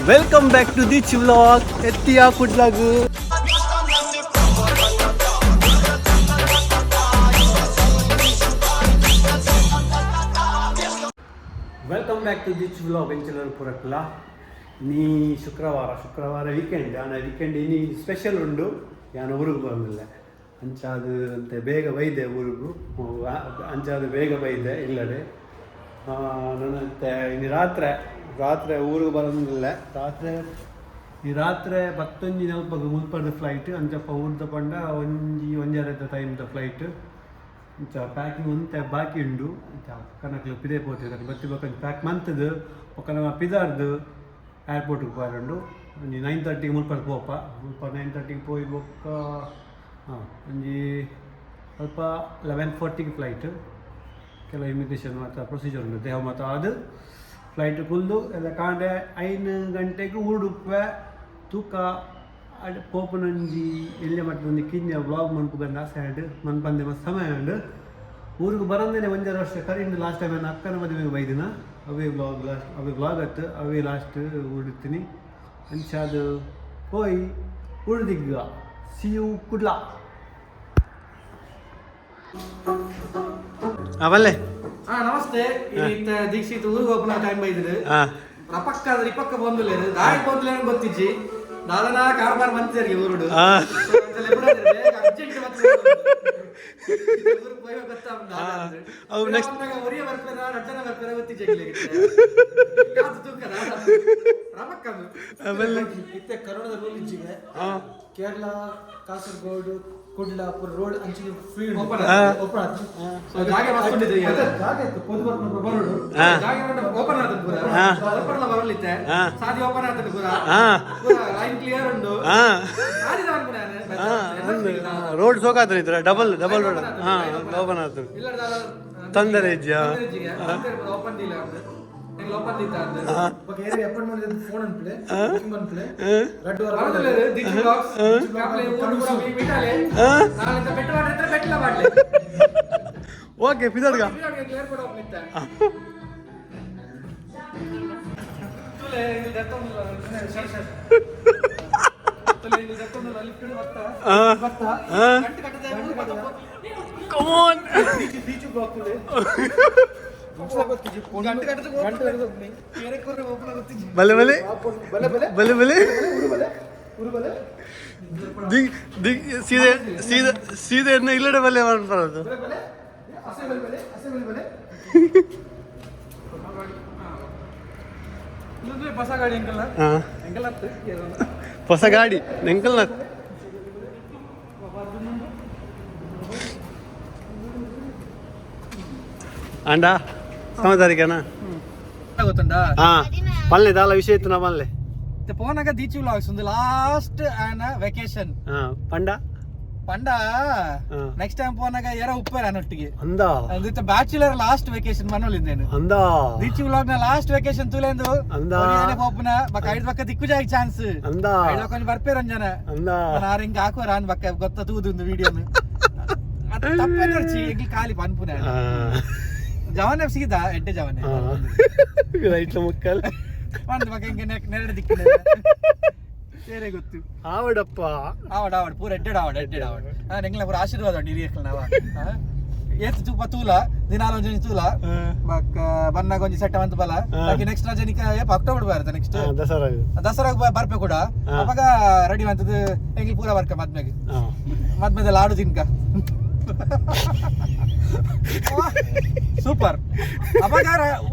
Welcome back to Deechi vlog. ಎತ್ತಿಯ ಕುಡ್ಲಾಗ್. Welcome back to Deechi vlog. ಎಂಚಿನ ಪುರಕ್ಲ ನೀ ಶುಕ್ರವಾರ, ಶುಕ್ರವಾರ ವೀಕೆಂಡ್. ಆನ ವೀಕೆಂಡ್ ಇನಿ ಸ್ಪೆಷಲ್ ಉಂಡು. ಯಾನ್ ಊರಿಗೆ ಬಂದಿಲ್ಲ ಅಂಚಾದ ಅಂತೆ ಬೇಗ ಬೈದೆ ಊರಿಗೂ. ಅಂಚಾದ ಬೇಗ ಬೈದೆ ಇಲ್ಲಡೆ. ನನ್ನಂತೆ ಇನ್ನು ರಾತ್ರಿ ರಾತ್ರಿ ಊರಿಗೆ ಬರೋದಿಲ್ಲ. ರಾತ್ರಿ ಈ ರಾತ್ರಿ 10:40ಕ್ಕೆ ಮುಲ್ಪದ ಫ್ಲೈಟ್. ಅಂಚಪ್ಪ ಊರ್ದ ಪಂಡ ಒಂಜಿ ಒಂಜರೆದ ಟೈಮ್ದ ಫ್ಲೈಟ್. ಇಂಚ ಪ್ಯಾಕಿಂಗ್ ಒಂತೆ ಬಾಕಿ ಉಂಡು. ಇಂಚ ಕನಕ್ಲು ಪಿದೆ ಪೋತಿದ್ದಾರೆ. ಬತ್ತಿ ಬೊಕ್ಕ ಪ್ಯಾಕ್ ಮಂತದು ಬೊಕ್ಕ ನಮ್ಮ ಪಿದಾರ್ದು ಏರ್ಪೋರ್ಟ್ಗೆ ಪಾರುಂಡು. ಒಂಜಿ 9:30ಗೆ ಮುಲ್ಪದ ಪೋಪ. ಮುಲ್ಪ 9:30ಗೆ ಪೋಯಿ ಬೊಕ್ಕ, ಹಾಂ, ಒಂಜಿ ಸ್ವಲ್ಪ 11:40ಗೆ ಫ್ಲೈಟ್. ಕೆಲವು ಇಮಿಗ್ರೇಷನ್ ಮಾತ್ರ ಪ್ರೊಸೀಜರ್ ಉಂಟು. ದೇಹ ಮಾತ್ರ ಅದು ಫ್ಲೈಟ್ ಕುಲ್ದು ಎಲ್ಲ ಕಾಂಡೆ 5 ಗಂಟೆಗೆ ಊರುಡುಪ್ಪೆ. ತೂಕ ಅಡ್ ಪೋಪುನೊಂಜಿ ಎಲ್ಯ ಮಟ್ಟದ ಒಂಜಿ ಕಿನ್ಯ ವ್ಲಾಗ್ ಮನ್ಪುಗಂದು ಆಸೆ ಆಂಡ್. ಮನ್ಪಂದೆ ಮಸ್ತ್ ಸಮಯ ಉಂಡು. ಊರಿಗೆ ಬರಂದೇನೆ ಒಂಜಾರು ವರ್ಷ ಕರಿಂಡು. ಲಾಸ್ಟ್ ಟೈಮ್ ನನ್ನ ಅಕ್ಕನ ಮದುವೆಗೆ ಬೈದಿನ ಅವೇ ವ್ಲಾಗ್ ಲಾಸ್ಟ್, ಅವೇ ವ್ಲಾಗ್ ಅತ್ತು, ಅವೇ ಲಾಸ್ಟ್ ಊರಿಡ್ತೀನಿ. ಅಂಚಾದ ಪೋಯ್ ಊರುದಿಗ್ಗ. See you Kudla. ಅವಲ್ಲೇ. ಹಾ, ನಮಸ್ತೆ. ಈತ ದೀಕ್ಷಿತ್ ಊರಿಗೆ ಓಪನ್ ಟೈಮ್ ಬೈದಿದ್ದು. ರಪಕ್ಕ ಆದ್ರೆ ಇಪಕ್ಕ ಬಂದುಲೇನು, ದಾಯಿ ಬಂದುಲೇನು ಗೊತ್ತಿಜ್ಜಿ. ದಾದನ ಕಾರ್ಬಾರ್ ಮಂತಿದ್ದಾರೆ ಊರುಡು. ಅರ್ಜೆಂಟ್ ಅವು next- ಒರಿಯ ಬರ್ಪೇರ ರಡ್ಡನ ಬರ್ಪೇರ ಗೊತ್ತಿಜ್ಜಿ. ಕಾದು ತೂಕ ರಪಕ್ಕ. ಆಮೇಲೆ ಇತ್ತೆ ಕರೋನದ ರೂಲ್ ಇಜ್ಜಿಗೆ. ಕೇರಳ, ಕಾಸರಗೋಡು, ಕುಡ್ಲ ಪೂರ ರೋಡ್ ಅಂಚಿಗೆ ಫ್ರೀ. Open. Open ಆತು. ಸೊ ಜಾಗೆ ಮಸ್ತ್ ಉಂಟಿದೆ ಈಗ. ಜಾಗ ಇತ್ತು ಪೊದು ಬರ್ಪುನ ಬರೋಡು. ಜಾಗೆ ಓಪನ್ ಆತದ ಪೂರ. ಓಪನ್ ಬರಲಿತ್ತೆ. ಸಾದಿ ಓಪನ್ ಆತದ ಪೂರ. ಪೂರ ಲೈನ್ ಕ್ಲಿಯರ್ ಉಂಟು. ಸಾದಿ ನಾನು. ರೋಡ್ ಸೋಕಾತ್ರ ಇದ್ರ ಡಬಲ್ ಡಬಲ್ ರೋಡ್. ಹಾಂ, ಓಪನ್ ಆತು. ಇಲ್ಲ. ತೊಂದರೆ ಇಜ್ಜಾ? ಓಪನ್ ಇಲ್ಲ ಎಂಗ್ಲ ಓಪನ್ ದಿತ್ತ ಅಂದ್. ಬೊಕ ಏರ್ ಅಪಾಯಿಂಟ್ಮೆಂಟ್ ಫೋನ್ ಅನ್ಪ್ಲೆ, ಬುಕಿಂಗ್ ಅನ್ಪ್ಲೆ. ರಡ್ಡು ವಾರ. ಬರೋದಿಲ್ಲ ದಿಚ್ಚು ಬ್ಲಾಗ್ಸ್ ಕಾಪ್ಲೆ ಊರು ಪೂರ ಮೀಟಾಲೆ. ನಾಳೆ ಬೆಟ್ಟ ಮಾಡಿದ್ರೆ ಬೆಟ್ಟಲ ಮಾಡ್ಲಿ. ಓಕೆ, ಪಿದಡ್ಗ. ಏರ್ಪೋರ್ಟ್ ಹೋಗ್ಲಿತ್ತ ತುಲೆ ಇಲ್ಲಿ ದತ್ತೊಂದಿಲ್ಲ ಸರ್ ಸರ್. ತುಲೆ ಇಲ್ಲಿ ದತ್ತೊಂದಿಲ್ಲ ಲಿಫ್ಟ್ ಬರ್ತಾ ಬರ್ತಾ ಗಂಟೆ ಕಟ್ಟದೆ. ಕಮೋನ್. ಬೀಚ್ ಬೀಚ್ ಬ್ಲಾಕ್ ಗಂಟೆ ಕಟ್ಟದೆ. ಗಂಟೆ ಕಟ್ಟದೆ. ಬೇರೆ ಕೂರೆ ಓಪನ್ ಗೊತ್ತಿಜ್ಜಿ. ಬಲೆ ಬಲೆ. ಬಲೆ ಬಲೆ. ಬಲೆ ಬಲೆ. ಉರು ಬಲೆ, ಉರು ಬಲೆ. ದಿಗ್ ದಿಗ್ ಸೀದೆ ಸೀದೆ ಸೀದೆ ಎನ್ನ ಇಲ್ಲಡೆ ಬಲ್ಲೆ ಮಾಡ್ಬಾರದು. ಬಲೆ ಬಲೆ ಅಸೆ ಬಲೆ ಬಲೆ ಅಸೆ ಬಲೆ ಬಲೆ. ಇಲ್ಲೊಂದು ಹೊಸ ಗಾಡಿ ಎಂಕಲ್ಲ. ಹಾಂ. ಎಂಕಲ್ಲ. ಹೊಸ ಗಾಡಿ ನೆಂಕಲ್ನ. ಅಂಡ ಸಮಾಧಾರಿಕನಾ? ಗೊತ್ತುಂಟಾ? ಹಾ, ಪಲ್ಲೆ ದಾಲ ವಿಷಯ ಇತ್ತು ನಾ ಪಲ್ಲೆ. ಪೋನಾಗ ದೀಚು ವ್ಲಾಗ್ಸ್ ಒಂದು ಲಾಸ್ಟ್ ಆನ ವೆಕೇಶನ್. ಹಾ, ಪಂಡ? ಪಂಡ. ಹಾ. ನೆಕ್ಸ್ಟ್ ಟೈಮ್ ಪೋನಾಗ ಏರ ಉಪ್ಪೇರ ಅನ್ನೊಟ್ಟಿಗೆ. ಅಂದ. ಅದು ಬ್ಯಾಚುಲರ್ ಲಾಸ್ಟ್ ವೆಕೇಶನ್ ಮನೋಲಿಂದೇನು. ಅಂದ. ದೀಚು ವ್ಲಾಗ್ ನ ಲಾಸ್ಟ್ ವೆಕೇಶನ್ ತುಲೇಂದು. ಅಂದ. ಪೋಪುನ ಬಕ್ಕ ಐದು ಬಕ್ಕ ದಿಕ್ಕು ಜಾಗ ಚಾನ್ಸ್. ಅಂದ. ಐದು ಬಕ್ಕ ಒಂಜಿ ಬರ್ಪೇರ ಒಂಜನ. ಅಂದ. ನಾರ್ ಹಿಂಗ ಹಾಕುವ ರಾನ್ ಬಕ್ಕ ಗೊತ್ತ ತೂದು ವಿಡಿಯೋನು. ತಪ್ಪೇನರ್ಚಿ ಎಂಗ್ಲಿ ಖಾಲಿ ಪನ್ಪುನ. ಜವಾನೆ ಸಿಗಿದ ಎಡ್ಡೆ ಜವಾನೆ. ರೈಟ್ಲ ಮುಕ್ಕಲ್. ಒಂದು ಬಕ್ಕ ಹಿಂಗೆ ನೆರಡು ದಿಕ್ಕಿನ ಬೇರೆ ಗೊತ್ತು. ಆವಡಪ್ಪ. ಆವಡ್ ಆವಡ್, ಪೂರ ಎಡ್ಡೆಡ್ ಆವಡ್, ಎಡ್ಡೆಡ್ ಆವಡ್. ಎಂಗ್ಲ ಪೂರ ಆಶೀರ್ವಾದ ಉಂಡು ಹಿರಿಯಕ್ಲ ನಾವ. ಏತ್ ತೂಪ ತೂಲ ದಿನಾಲ ಒಂಜಿ ತೂಲ. ಬಕ್ಕ ಬನ್ನಾಗ ಒಂಜಿ ಸೆಟ್ಟ ಮಂತ್ ಬಲ. ನೆಕ್ಸ್ಟ್ ರಜನಿಕ ಏಪ ಅಕ್ಟೋಬರ್ ಬರುತ್ತೆ ನೆಕ್ಸ್ಟ್. ದಸರಾ. ದಸರಾಗ ಬರ್ಪೆ ಕೂಡ. ಅವಾಗ ರೆಡಿ ಮಂತದ್ದು ಎಂಗ್ಲಿ ಪೂರ ಬರ್ಕ ಮದ್ಮೆಗೆ. ಮದ್ಮೆದಲ್ಲಿ ಆಡು ತಿನ್ಕ ಸೂಪರ್. ಅವಾಗ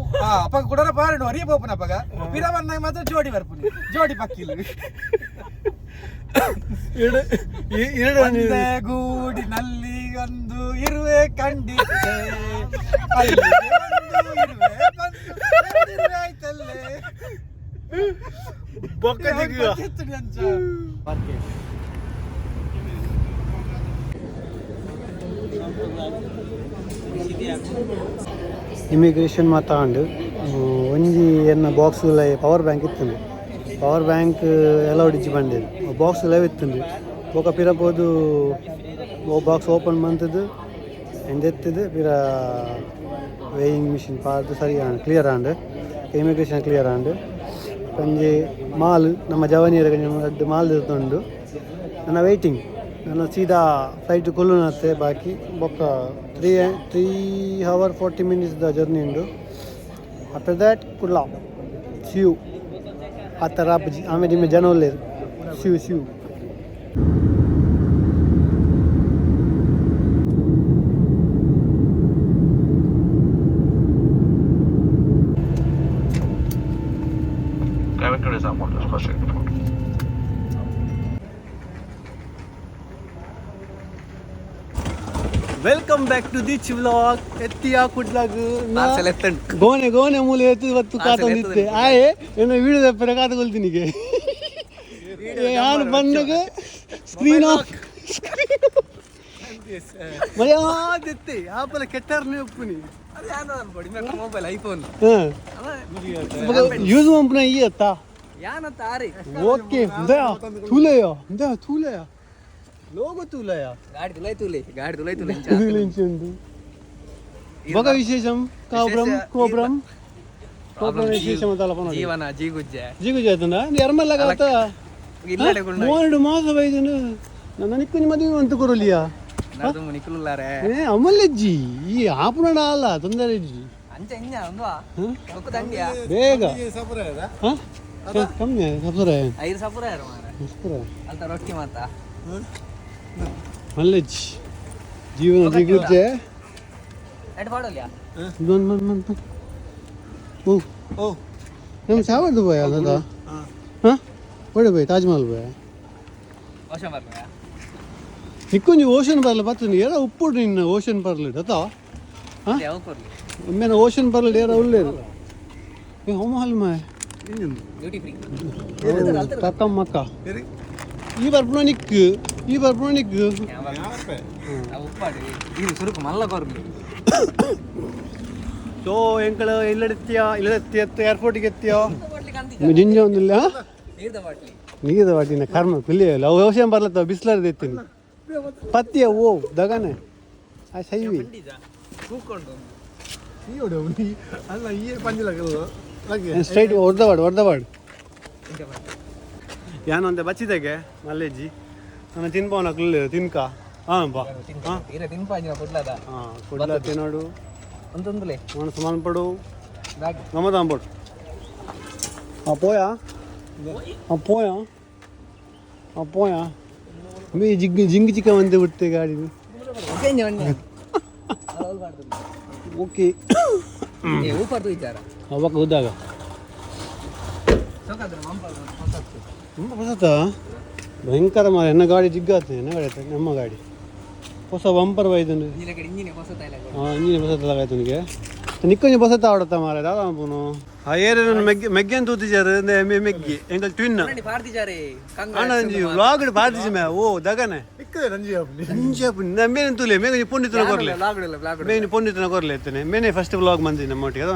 ಅಪ್ಪ ಕೂಡ ಪಾರಡು ಹೊರಿಯ ಪೋಪುನ. ಅಪ್ಪಗ ಪಿರ ಬಂದಾಗ ಮಾತ್ರ ಜೋಡಿ ಬರ್ಪುನಿ, ಜೋಡಿ ಪಕ್ಕಿಲು. ಎರಡು ಎರಡು. ಒಂದೇ ಗೂಡಿನಲ್ಲಿ ಒಂದು ಇರುವೆ ಕಂಡಿದ್ದೆ, ಅಲ್ಲಿಗೆ ಒಂದು ಇರುವೆ ಬಂದು ಎರಡಿರುವೆ ಆಯ್ತಲ್ಲೇ. ಬೊಕ್ಕ ದಿಗ್ಗ. ಎತ್ತುಡಿ ಅಂಚ. ಇಮಿಗ್ರೇಷನ್ ಮಾತಾಂಡು. ಒಂಜಿ ಎನ್ನ ಬಾಕ್ಸ್ ಪವರ್ ಬ್ಯಾಂಕ್ ಇತ್ತು. ಪವರ್ ಬ್ಯಾಂಕ್ ಅಲೌಡ್ ಇಜ್ಜಿ ಬಂದೇನು. ಬಾಕ್ಸ್ ಲೈವ್ ಇತ್ತು. ಬೊಕ ಪಿರಪೋದು. ಓ ಬಾಕ್ಸ್ ಓಪನ್ ಮಂತದ್ದು ಎಂದೆತ್ತಿದ್ದು ಪಿರ ವೇಯಿಂಗ್ ಮಿಷಿನ್ ಪಾಡ್ದು ಸರಿ ಆಂಡ್ ಕ್ಲಿಯರ್ ಆಂಡ್ ಇಮಿಗ್ರೇಷನ್ ಕ್ಲಿಯರ್ ಆಂಡ್. ಒಂಜಿ ಮಾಲ್ ನಮ್ಮ ಜವನಿಯರ ರಡ್ಡ್ ಮಾಲ್ ಉಂಡು. ನನ್ನ ವೇಟಿಂಗ್, ನನ್ನ ಸೀದಾ ಫ್ಲೈಟ್ ಕುಲ್ಲುನತ್ತೆ ಬಾಕಿ. ಬೊಕ್ಕ 3 hour 40 minutes the journey ಉಂಡು. After that Kudla. See you. ಆ ಥರ ಆಪುಜಿ. ಆಮೇಲೆ ನಿಮ್ಮೆ ಜನ ಉಲ್ಲೇರು. See you, see you. Cabin crew is on first report. Welcome back to Ditch vlog. ಎತ್ತಿಯ ಕುಡ್ಲಾಗ್ ಗೋನೆ ಗೋನೆ ಮೂಲೆ ಎತ್ತು ಬತ್ತು ಕಾತೊಂದಿತ್ತೆ. ಆಯೆ ಎನ್ನ ವೀಡಿಯೋ ದಪ್ಪರೆ ಕಾತುಕೊಳ್ತೀನಿಗೆ. ಯಾರು ಬಂದಾಗ ಸ್ಕ್ರೀನ್ ಆಫ್ ಮರ್ಯಾದಿತ್ತೆ ಆಪಲ ಕೆಟ್ಟರ್ನೇ ಒಪ್ಪುನಿ. ಮೊಬೈಲ್ ಐಫೋನ್ ಯೂಸ್ ಮಂಪುನ ಈ ಅತ್ತ. ಯಾನತ್ತ ಆರಿ. ಓಕೆ, ದಯಾ ತೂಲಯ, ದಯಾ ತೂಲಯ, ಲೋಗೋ ತೂಲಯ. ಗಾಡಿ ತುಲೈ ತುಲೆ, ಗಾಡಿ ತುಲೈ ತುಲೆ. ಉಂಟು ಬೊಕ ವಿಶೇಷಂ ಕಾಬ್ರಂ ಕೋಬ್ರಂ ಕೋಬ್ರಂ ವಿಶೇಷ ಮತ್ತಲ್ಲ ಪನೊಡು. ಜೀವನ ಜೀಗುಜ್ಜೆ. ಜಿಗು ಜಾತಂಡ ಎರ್ಮಲ್ಲ ಕಾತ. ಇಲ್ಲಡೆ ಗುಂಡ. ಮೋರಡು ಮಾಸ ಬೈದನು ನನ್ನ ನಿಕ್ಕೊಂಜಿ ಮದುವೆ ಅಂತ ಕೊರಲಿಯಾ. ನಡ್ದು ನಿಕ್ಕುಲ್ಲಾರೆ. ಏ ಅಮಲೆಜ್ಜಿ ಈ ಆಪುನಡ ಅಲ್ಲ ತೊಂದರೆ ಇಜ್ಜಿ. ಅಂಚ ಇಂಜ ಒಂದು ಒಕ್ಕ ದಂಡಿಯ. ಬೇಗ ಹಾ ಕಮ್ಮಿ ಸಪುರ. ಐದು ಸಪುರ ಯಾರು ಮಾರ. ಸಪುರ. ಅಂತ ರೊಟ್ಟಿ ಮಾತ. ಮಲ್ಲೆಜ್ಜಿ ಜೀವನ ಜಿಗುಜ್ಜೆ. ಎಡ್ ಪಾಡೋಲ್ಯಾ. ಬಂದ್ ಬಂದ್ ಬಂದ್ ಬಂದ್ ಓ ಓ. ನಮ್ಮ ಸಾವರ್ದು ಬಾಯ್ ಅದ ಹಾಂ ಒಳ್ಳೆ ಬಾಯ್ ತಾಜ್ ಮಹಲ್ ಬಾಯ್. ವರ್ಷ ಬರ್ಲ. ನಿಕ್ಕೊಂಜಿ ಓಷನ್ ಪರ್ಲ್ ಬರ್ತದೆ ಏರ ಉಪ್ಪುಡು ನಿನ್ನ ಓಷನ್ ಪರ್ಲ್ ಅತ್ತ ಹಾಂ. ಯಾವ ಕೊರ್ಲಿ. ಒಮ್ಮೆನ ಓಷನ್ ಪರ್ಲ್ ಏರ ಉಳ್ಳೇರು ಏ ಹೋಮಹಲ್ ಮಾಯ್. Duty free. ಕಕ್ಕಮ್ಮ ಮಕ್ಕ ಈ ಬರ್ಪುಣ ನಿಕ್ ಈ ಬರ್ಪುಣ ನಿಕ್. ಉಪ್ಪಾಡು ಇದು ಸುರುಕು ಮಲ್ಲ ಕೊರ್ಲಿ. ಸೊ ಎಂಕಳ ಇಲ್ಲಡೆತ್ತಿಯ ಇಲ್ಲಡೆತ್ತಿ ಏರ್ಪೋರ್ಟಿಗೆ ಎತ್ತಿಯೋ ಜಿಂಜ ಒಂದಿಲ್ಲ. ನೀರ್ದ ಬಾಟ್ಲಿ. ನೀದ ವಾಟಿನ ಕರ್ಮ ಕುಲಿ ಅವು ಓಷನ್ ಬರ್ಲತ್ತ ಬಿಸ್ಲಾರ್ದು ಎತ್ತೀನಿ ಪತ್ತಿಯ ಓ ದಗನೆ ಆ ಸೈವಿ. ತೂಕೊಂಡು. ಅಲ್ಲ ಈ ಪಂಜಿಲಗಲ್ಲ. ಸ್ಟ್ರೈಟ್ ಹೊಡ್ದವಾಡು ಹೊಡ್ದವಾಡು ಯಾನೊಂದೆ ಬಚ್ಚಿದೆಗೆ ಮಲ್ಲೇಜಿ ನನ್ನ ತಿನ್ಪವನ ಕುಲ್ಲೆ ತಿನ್ಕ ಹಾಂ ಬಾ. ಹಾಂ. ಇರ ತಿನ್ಪಾಂಜಿನ ಕುಡ್ಲದ. ಹಾಂ ಕುಡ್ಲ ತಿನ್ನೋಡು. ಒಂದೊಂದುಲೆ. ಮನಸ್ಸು ಮನ್ಪಡು. ಬ್ಯಾಗ್. ಗಮದಾಂಬೋಡು ಆ ಪೋಯಾ ಆ ಪೋಯಾ ಆ ಪೋಯಾ ಮೇ ಜಿಗ್ ಜಿಂಗ್ ಚಿಕ್ಕ ಬಂದು ಬಿಡ್ತೆ ಗಾಡಿ. ಓಕೆ. ಏ ಊಪರ್ ತೂಯಿತಾರ. ಅವಾಗ ಹೋದಾಗ ತುಂಬ ಹೊಸತ ಭಯಂಕರ ಮಾರ ಎನ್ನ ಗಾಡಿ ಜಿಗ್ಗಾತು ಎನ್ನ ಗಾಡಿ ಆಯ್ತು ನಮ್ಮ ಗಾಡಿ ಹೊಸ ಬಂಪರ್ ಬೈದನು. ಹಾಂ ಇಂಜಿನ್ ಹೊಸ ಆಯ್ತು ನನಗೆ ನಿಕ್ಕೊಂಜಿ ಹೊಸತ ಆಡತ್ತ ಮಾರ ದಾದ ಪುನು ಆ ಏರೆ ನನ್ನ ಮೆಗ್ಗೆ ಮೆಗ್ಗೆ ತೂತಿಜಾರು ಮೆಗ್ಗಿ ಎಂಕಲ್ ಟ್ವಿನ್. ಅಣ್ಣ ವ್ಲಾಗ್ ಪಾರ್ತಿಜಿ ಮೇ ಓ ದಗನೆ ನಂಜಿ ಮೇನೆ ತೂಲೆ ಮೇನೆ ಪೊಂಡಿತನ ಕೊರ್ಲೆ ಮೇನೆ ಪೊಂಡಿತನ ಕೊರ್ಲೆ ಎತ್ತನೆ ಮೇನೆ ಫಸ್ಟ್ ವ್ಲಾಗ್ ಮಂದಿ ನಮ್ಮೊಟ್ಟಿಗೆ ಅದ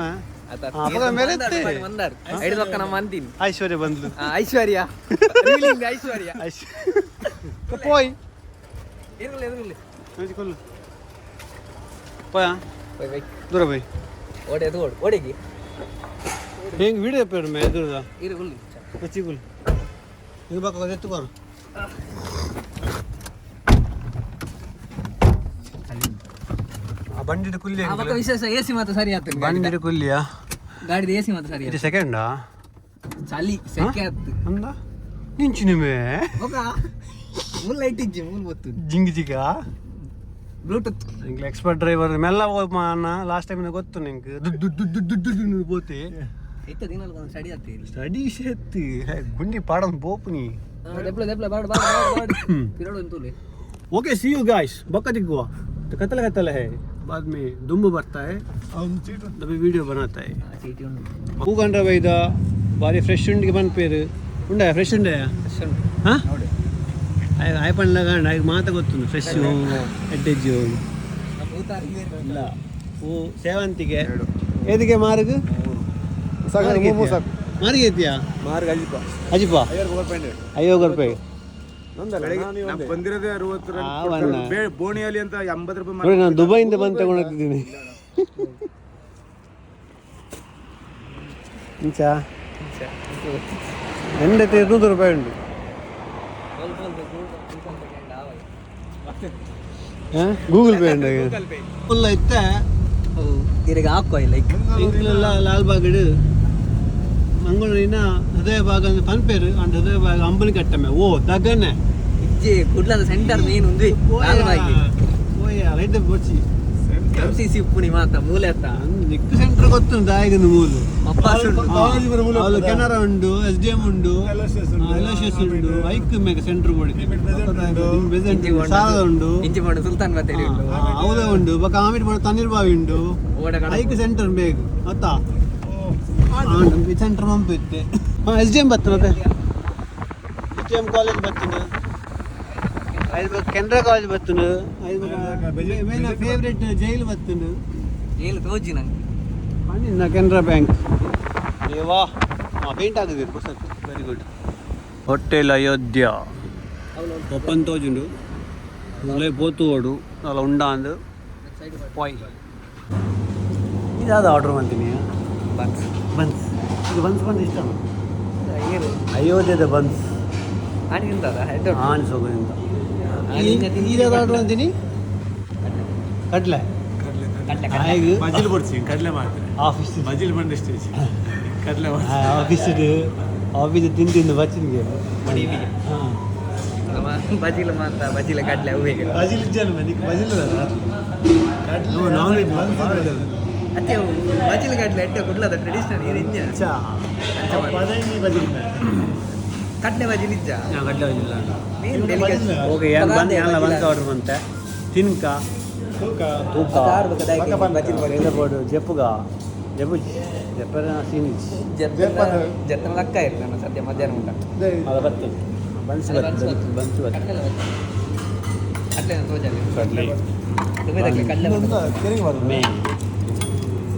ಐಶ್ವರ್ಯ ಬಂದ್ಲು. ಐಶ್ವರ್ಯ ಐಶ್ವರ್ಯ. ಪೋಯ್. ಇರ್ಲಿ ಇರ್ಲಿ. ಕೊಲ್ಲು ಪೋಯಾ. Bye bye. ದೂರ ಬೈ. ಓಡೆ ಅದು ಓಡ್ ಓಡಿಗಿ. ಹೆಂಗೆ ವಿಡಿಯೋ ಪೇರು ಮೇ ಎದುರುದ. ಇರು ಉಲ್ಲಿ. ಬಚ್ಚಿಗುಲ್ ಇದು ಬಾಕ ಎತ್ತುಕೋರು ಆ ಬಂಡಿಡು ಕುಲ್ಲಿ. ಅವಾಗ ವಿಶೇಷ ಎಸಿ ಮಾತ್ರ ಸರಿ ಆಯ್ತು. ಬಂಡಿಡು ಕುಲ್ಲಿಯಾ. ಗಾಡಿದ ಎಸಿ ಮಾತ್ರ ಸರಿ. ಇದು ಸೆಕೆಂಡಾ? ಚಲಿ ಸೆಕೆ ಆಯ್ತು. ಅಂದ ನಿಂಚಿನ ಮೇ. ఒక ಮೂಲ್ ಲೈಟ್ ಇಜ್ಜಿ ಮೂಲ್ ಗೊತ್ತು. ಜಿಂಗ್ ಜಿಗ. ಬ್ಲೂಟೂತ್. ಇಂಗ್ಲ ಎಕ್ಸ್ಪರ್ಟ್ ಡ್ರೈವರ್ ಮೆಲ್ಲ ಹೋಗ್ ಅಣ್ಣ ಲಾಸ್ಟ್ ಟೈಮ್ ಗೊತ್ತು ನಿಂಗೆ ದುಡ್ಡು ದುಡ್ಡು ದುಡ್ಡು ದುಡ್ಡು ದುಡ್ಡು ಪೋತೆ. ಇತ್ತ ದಿನ ಒಂದು ಸ್ಟಡಿ ಆಯ್ತು. ಸ್ಟಡಿ ಶೆತ್ತಿ ಗುಂಡಿ ಪಾಡನ್ ಪೋಪು ನೀ. ದೆಪ್ಲ ದೆಪ್ಲ ಬಾಡ್ ಬಾಡ್ ಬಾಡ್ ಪಿರಡು ಅಂತೂಲೆ. ओके सी you guys बक्का दिखुआ तो कतले कतले है बाद में दुम्बु ಬರ್ತಾ है तभी वीडियो बनाता है. ಚೀಟಿ ಉಂಟು. ಹೂಗಂಡ್ರ ಬೈದ ಭಾರಿ ಫ್ರೆಶ್ ಉಂಡಿಗೆ ಪನ್ಪೇರು ಉಂಡ ಫ್ರೆಶ್ ಉಂಡಯ. ಫ್ರೆಶ್ ಉಂಟು. ಹಾಂ. ನೋಡಿ. ಆಯ್ ಪಂಡ್ಲಾಗ ಆಯ್ಗೆ ಮಾತ ಗೊತ್ತುಂಡು ಫ್ರೆಶ್ ಎಡ್ಡೆಜ್ಜು. ಇಲ್ಲ ಹೂ ಸೇವಂತಿಗೆ ಏದಿಗೆ ಮಾರ್ಗ ಮಾರ್ಗ ಐತಿಯಾ? ಮಾರ್ಗ ಅಜಿಪ. ಅಜಿಪ. 50 ರೂಪಾಯಿ. 50 ರೂಪಾಯಿ. ನಾವು ಬಂದಿರೋದೇ 60 ಬೋಣಿಯಲ್ಲಿ ಅಂತ 80 ರೂಪಾಯಿ. ನೋಡಿ, ನಾನು ದುಬೈಯಿಂದ ಬಂದು ತಗೊಂಡೋಗ್ತಿದ್ದೀನಿ. ಇಂಚ ಎಂಡೈತೆ 200 ರೂಪಾಯಿ ಉಂಟು. ಗೂಗಲ್ ಪೇ ಉಂಟು ಫುಲ್ ಇತ್ತೆ. ಇರೆಗ್ ಹಾಕುವ ಲೈಕ್. ಎಂಕ್ಲೆಲ್ಲ ಲಾಲ್ಬಾಗ್, ಮಂಗಳೂರಿನ ಹೃದಯ ಭಾಗ ಅಂದ್ರೆ ಪನ್ಪೇರು ಅಂಡ್ ಹೃದಯ ಭಾಗ ಅಂಬಲಿ ಕಟ್ಟಮೆ ಓ ದಗನೆ. ಇಜ್ಜಿ, ಕುಡ್ಲದ ಸೆಂಟರ್ ಮೇನ್ ಉಂದು ಲಾಲ್ಬಾಗ್. ಓಯ ರೈಟ್ ಬೋಚಿ. ಎಂ ಸಿ ಸಿ ಉಪ್ಪುನಿ ಮಾತ ಮೂಲೆ ಅತ್ತ. ನಿಕ್ಕು ಸೆಂಟರ್ ಗೊತ್ತುಂಟು ಆಯ್ಗಂದು ಮೂಲು. ಮಪ್ಪಾಸ್ ಉಂಟು. ಅವ್ಲು ಕೆನರಾ ಉಂಡು, ಎಸ್ ಡಿ ಎಂ ಉಂಡು, ಎಲೋಶಿಯಸ್ ಉಂಡು, ಐಕ್ ಮೇಕ ಸೆಂಟರ್ ಬೋಡಿ ಇಂಚಿ ಬೋಂಡ ಸಾರದ ಉಂಡು. ಇಂಚಿ ಬೋಂಡ ಸುಲ್ತಾನ್ ಬತ್ತೇರಿ ಉಂಡು. ಹೌದ ಉಂಡು. ಬೊಕ ಆಮಿಟ್ ಬೋಡ ತಣ್ಣೀರ್ ಬಾವಿ ಉಂಡು. ಓಡ ಕಡಪು. ಐಕ್ ಸೆಂಟರ್ ಬೇಗ ಅತ್ತ ಸೆಂಟರ್ ಮಂಪು ಇತ್ತೆ. ಎಸ್ ಡಿ ಎಂ ಬರ್ತದೆ, ಎಸ್ ಡಿ ಎಂ ಕಾಲೇಜ್ ಬರ್ತದೆ, ಐದು ಬೊಕ ಕೆನರಾ ಕಾಲೇಜ್ ಬರ್ತದೆ, ಐದು ಮೇನ್ ಫೇವ್ರೆಟ್ ಜೈಲು ಬರ್ತದೆ. ಏಲು ತೋಜಿ ನಂಗೆ. ಪಂಡಿನ ಕೆನರಾ ಬ್ಯಾಂಕ್ ದೇವಾ. ಹಾಂ, ಪೇಂಟ್ ಆಗಿದೆ ಹೊಸತು. Very good. Hotel Ayodhya open ತೋಜುಂಡು. ಉಲೈ ಪೋತು ಓಡು ಅಲ್ಲ ಉಂಡ ಅಂದು ಪಾಯ್. ಇದಾದ ಆರ್ಡರ್ ಮಾಡ್ತೀನಿ. ಬನ್ಸ್. ಬನ್ಸ್. ಇದು ಬನ್ಸ್ ಬಂದು ಇಷ್ಟ. ಏರು? ಅಯೋಧ್ಯದ ಬನ್ಸ್. ಆಣಿಂದದ ಹೆಡ್. ಆನ್ ಸೋಗೋದಿಂದ ಇದಾದ ಆರ್ಡರ್ ಅಂತೀನಿ. ಕಡಲೆ. ಕಡ್ಲೆ. ಆಯ್ತು. ಬಜಿಲ್ ಕೊಡ್ಸಿ, ಕಡಲೆ ಮಾತ್ರ. ಆಫೀಸ್ ಬಜಿಲ್ ಬಂದ ಸ್ಟೇಜ್ ಕಡಲೆ. ಆಫೀಸ್ ಆಫೀಸ್ ತಿಂದು ತಿಂದು ಬಚ್ಚಿಗೆ. ಮಡಿವಿಗೆ. ಹಾಂ. ಬಜಿಲ್ ಮಾತ್ರ, ಬಜಿಲ ಕಡ್ಲೆ ಅವು ಹೇಗೆ? ಬಜಿಲ್ ಇಜ್ಜಲ್ಲ, ಬಜಿಲ್. Non veg. ಅತ್ತೆ, ಅವು ಬಜಿಲ್ ಕಡ್ಲೆ ಎಡ್ಡೆ ಕುಡ್ಲದ ಟ್ರೆಡಿಷನಲ್ ಏನು ಇಜ್ಜ. ಬಜಿಲ್. ಕಡ್ಲೆ ಬಜಿಲ್ ಇಜ್ಜ. ಕಡಲೆ ಬಜಿಲ್ಲ. Main delicacy. ಓಕೆ, ಏನು ಬಂದು ಏನೆಲ್ಲ ಬಂತು ಆರ್ಡರ್ ಬಂತೆ ತಿನ್ಕ ತೂಕ ಬೋರ್ಡು ಜೆಪ್ಪುಗ ಜೆಪ್ಪು ಜೆಪ್ಪರ ಸೀನಿಚ್. ಜತ್ತನ ಲಕ್ಕ ಇರ್ತದೆ ಸದ್ಯ ಮಧ್ಯಾಹ್ನ ಊಟ. ಅದ ಬರ್ತದೆ, ಬನ್ಸ್ ಬರ್ತದೆ, ಬನ್ಸ್ ಬರ್ತದೆ. ಕಡ್ಲೆ ಕಡ್ಲೆ ತೋಜಲ್ಲಿ. ಕಡಲೆ. ಕಡ್ಲೆ ಬರ್ತದೆ. ಮೇ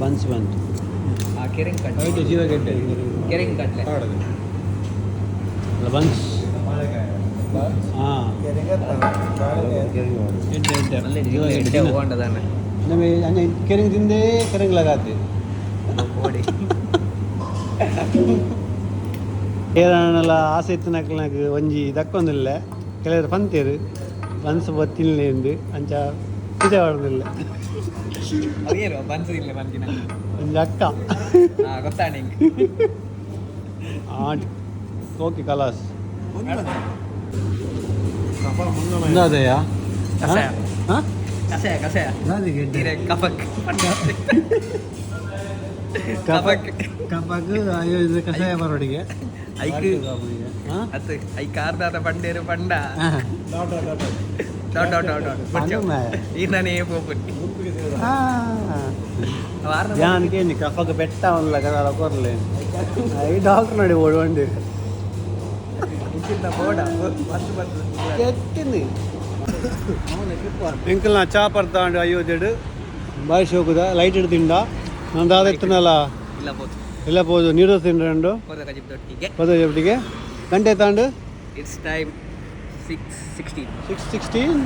ಬನ್ಸ್ ಬಂತು. ಆ ಕೆರೆಂಗ್ ಕಡ್ಲೆ. ಐಟು ಜೀವಗೆಡ್ಡೆ. ಕೆರೆಂಗ್ ಕಡ್ಲೆ. ಅಲ್ಲ, ಬನ್ಸ್. ಹಾಂ, ಎಡ್ಡೆ ಎಡ್ಡೆ. ಮಲ್ಲೆ ಜೀವಗೆಡ್ಡೆ. ಎಡ್ಡೆ ಹೋಗೊಂಡದಾನೆ. ನಮಗೆ ಅನ್ನ ಕೆರೆಂಗ್ ತಿಂದೇ ಕೆರೆಂಗ್ ಲಗಾತೆ. ಓಡಿ. ಏರನೆಲ್ಲ ಆಸೆ ಇತ್ತು ನಕ್ಲನಾಗ ಒಂಜಿ ದಕ್ಕೊಂದಿಲ್ಲ. ಕೆಲವರು ಪಂತೇರು ಬನ್ಸ್ ತಿನ್ಲಿ ಎಂದು ಅಂಚ ಪೂಜೆ ಮಾಡೋದಿಲ್ಲ. ಅದೇನು ಬನ್ಸ್ ಇಲ್ಲ ಬಂದಿನ? ಒಂಜಿ ಅಕ್ಕ. ಹಾ, ಗೊತ್ತಾ ನಿಂಗೆ? ಆಂಟ್ ಓಕೆ ಕಲಾಸ್ ಅದೇಯಾ? ಕಷಾಯ. ಹಾಂ. ಕಷಾಯ ಕಷಾಯ. ಹಿರೇ ಕಫಕ್ ಕಫಕ್. ಕಪಾಕ್ ಅಯ್ಯೋ, ಇದು ಕಷಾಯ ಬರೋಡಿಗೆ. ಐಕ್ ಹಾಂ. ಅತ್ತು I ಕಾರ್ದಾದ ಬಂಡೇರು ಬಂಡ ಡಾಟ್ ಡಾಟ್ ಡಾಟ್ ಡಾಟ್. ಈ ನಾನೇ ಪೋಪುನಿ. ಯಾನ್ ಕೇಳಿ ಕಫಕ್ ಬೆಟ್ಟ ಒಂದ್ಲ ಕದಾಲ ಕೊರ್ಲೆ ಈ ಡಾಕ್ಟರ್ ನೋಡಿ ಓಡು ಬಂಡಿ. ಬೋಡ ಬಸ್ ಬಸ್. ಕೆಟ್ಟಿಂದು ಎಂಕಲ್ ನಾ ಚಾ ಪರ್ತಾಂಡು ಅಯೋಧ್ಯೆಡು ಬಾರಿ ಶೋಕುದ ಲೈಟ್ ಇಡ್ತಿಂಡ. ನಾನು ದಾದ ಇತ್ತನಲ್ಲ. ಇಲ್ಲ ಪೋತು. ಎಲ್ಲ ಪೋದು ನೀರು ತಿಂಡ್ರಂಡು. ಪೋದ ಕಜಿಪ್ ದೊಟ್ಟಿಗೆ. ಪದ ಒಟ್ಟಿಗೆ ಗಂಟೆ ತಾಂಡು. It's time 6:16. 6:16.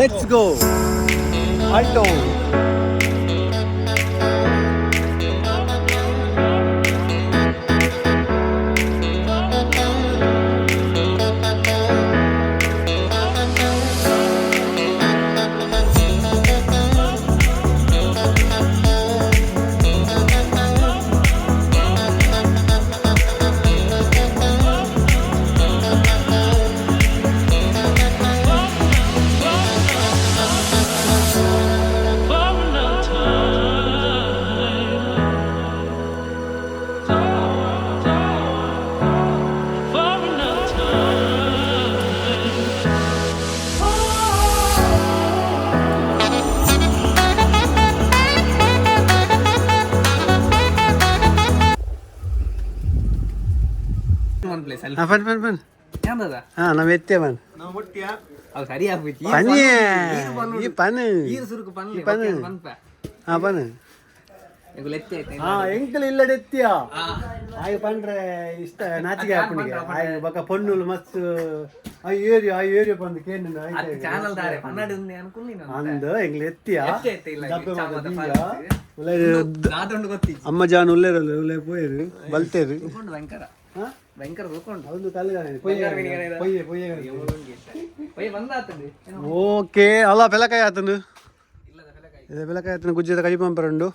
Let's go Alto. One place ಅಲ್ಲಿ. ಹಾಂ, ಬನ್ ಬನ್ ಬನ್. ಏನದ? ಹಾಂ, ನಮ್ಮ ಎತ್ತೆ ಬನ್. ಅವು ಸರಿ ಆಗ್ಬಿಟ್ಟು. ಪನಿ ಈ ಪನ್. ಈರು ಸುರುಕು ಪನ್ಲೆ. ಈ ಪನ್. ಪನ್ಪ. ಹಾಂ, ಪನ್. ಎಂಕುಲು ಎತ್ತಿ ಆಯ್ತು. ಹಾ, ಎಂಕಲ್ ಇಲ್ಲಡೆ ಎತ್ತಿಯ ಆಯ್ ಪಂಡ್ರೆ ಇಷ್ಟ ನಾಚಿಕೆ ಆಪುನಿಗೆ. ಆಯ್ ಬೊಕ ಪೊನ್ನುಲು ಮಸ್ತ್ ಆ ಏರಿಯಾ ಆ ಏರಿಯಾ ಪಂದ್ ಕೇಂದ್ರ. ಚಾನಲ್ ದಾರೆ ಪನ್ನಡ ಅನ್ಕುಲ್ಲಿ. ಅಂದ್ ಎಂಗ್ಲ ಎತ್ತಿಯ. ಎತ್ತಿ ಎತ್ತಿ ಇಲ್ಲ. ಡಬ್ಬೆ ಮಾತ ಚಾಮದ ದೀಯ. ಫಾಲ್ಸ್. ಉಲೈ ದಾದಂಡು ಗೊತ್ತಿಜ್ಜಿ. ಅಮ್ಮ ಜಾನ್ ಉಲ್ಲೇರಲ್ಲ, ಉಲ್ಲೇ ಪೋಯೆರು ಬಲ್ತೇರು. ತೂಕೊಂಡು ಭಯಂಕರ. ಹಾ? ಭಯಂಕರ ತೂಕೊಂಡು. ಅದೊಂದು ಕಲ್ಲು ಪೊಯ್ಯೆ ಪೊಯ್ಯೆ ಪೊಯ್ಯೆ. ಒಯ್ ಬಂದಾತಂದು. ಓಕೆ, ಅಲ್ಲ ಪೆಲಕಾಯಿ ಆತಂದು. ಇಲ್ಲದ ಪೆಲಕಾಯಿ. ಇದೆ ಪೆಲಕಾಯಿ ಆತನ ಗುಜ್ಜದ ಕೈ ಪಂಪರುಂಡು.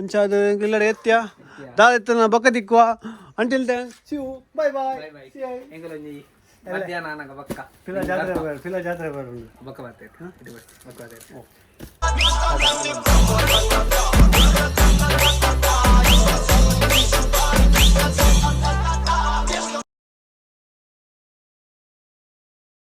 ಅಂಚಾದ ಇಲ್ಲಡೆ ಎತ್ತಿಯ ದಾದ ಎತ್ತನ ಬೊಕ್ಕ ತಿಕ್ಕುವ. Until then, see you, bye bye. Bye bye. ಎಂಕುಲೊಂಜಿ ಮಧ್ಯಾಹ್ನ ಆನಗ ಬಕ್ಕ. ಫಿಲ ಜಾತ್ರೆ ಬರ, ಫಿಲ ಜಾತ್ರೆ ಬರುಂಡು. ಬೊಕ್ಕ ಬರ್ತೈತೆ ಇದು, ಬೊಕ್ಕ ಬರ್ತೈತೆ.